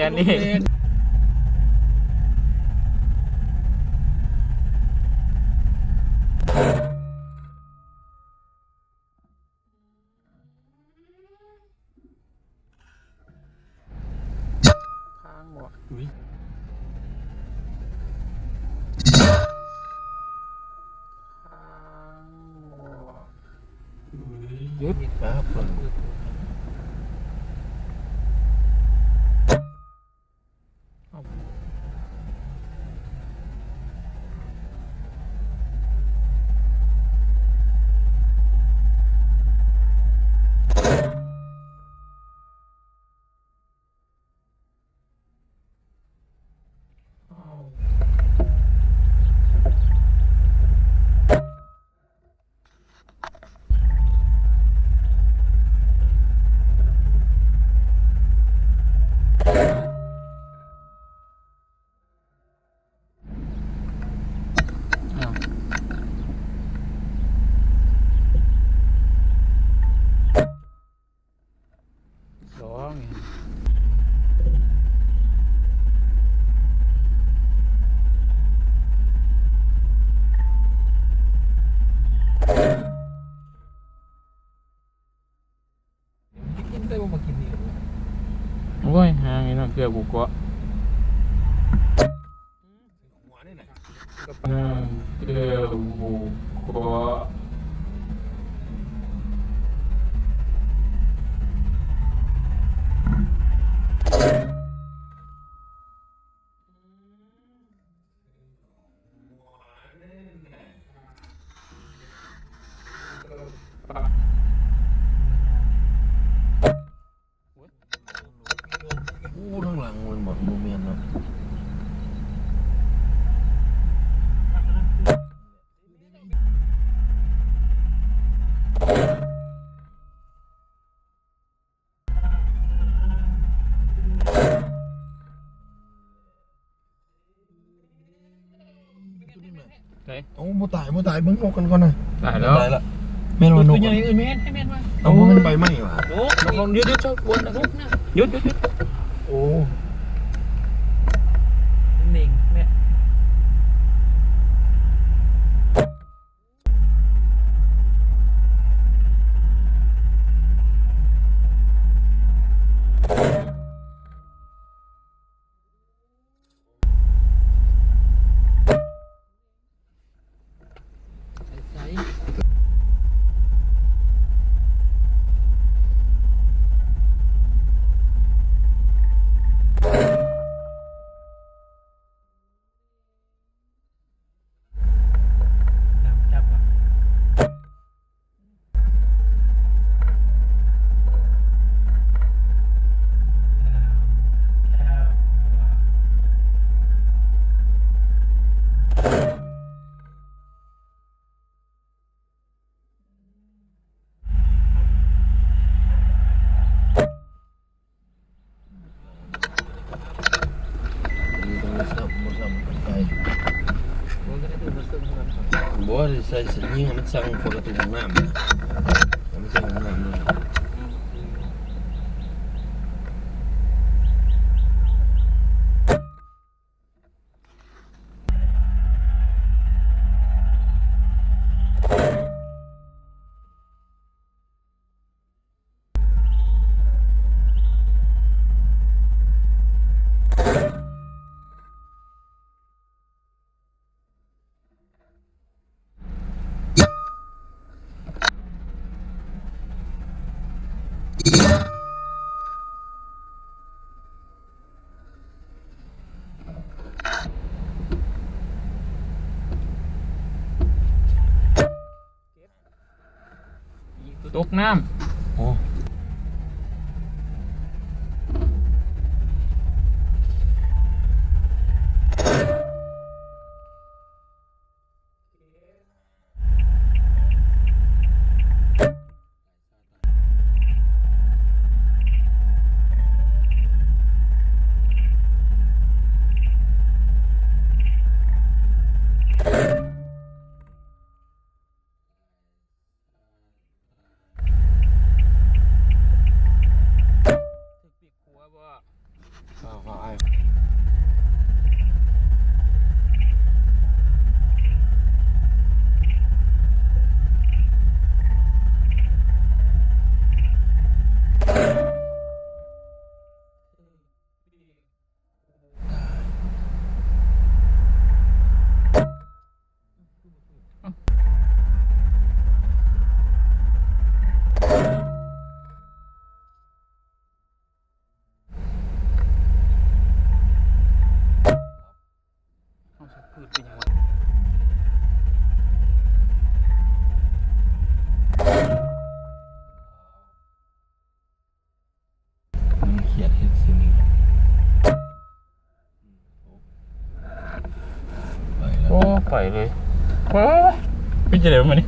ອັນນີ້ ທາງບໍ່ ອຸ້ຍ ທາງບໍ່ ຢຸດ ສອງ ກິນໄດ້ບໍ່ ມາກິນນີ້ ໂອ້ຍ ຫາງນີ້ເນາະ ເກືອບກູເກາະ ຫາງເກືອບກູເກາະ. ໂອ້ ທາງຫຼັງມັນບໍ່ ບໍ່ແມ່ນເນາະ. ໃສ? ເອົາ ບໍ່ຕາຍ ບໍ່ຕາຍ ເບິ່ງນົກກັນກ່ອນນະ. ຕາຍແລ້ວ ຕາຍລະ. ແມ່ນວ່ານົກ ຕົວໃຫຍ່ ເອີ ແມ່ນ ໃຫ້ແມ່ນວ່າ. ເອົາ ບໍ່ແມ່ນໃບໄມ້ຫວາ? ນົກ ນົກ ລອງ ຢຸດ ຢຸດ ຢຸດ ຢຸດ ຢຸດ ຢຸດ ຢຸດ ຢຸດ. ໂອ້ ເໜັງແມ່. ບໍ່ໄດ້ໃສ່ສະລິງ ໃຫ້ມັນສັ່ງເຂົ້າປະຕູຫ້ອງນ້ຳນະ ໃຫ້ມັນສັ່ງຫ້ອງນ້ຳເລີຍ. ຕົກນ້ຳ. ໂອ້. ໄປເລີຍ. ເອີ ເປັນຈັ່ງໃດວະມື້ນີ້?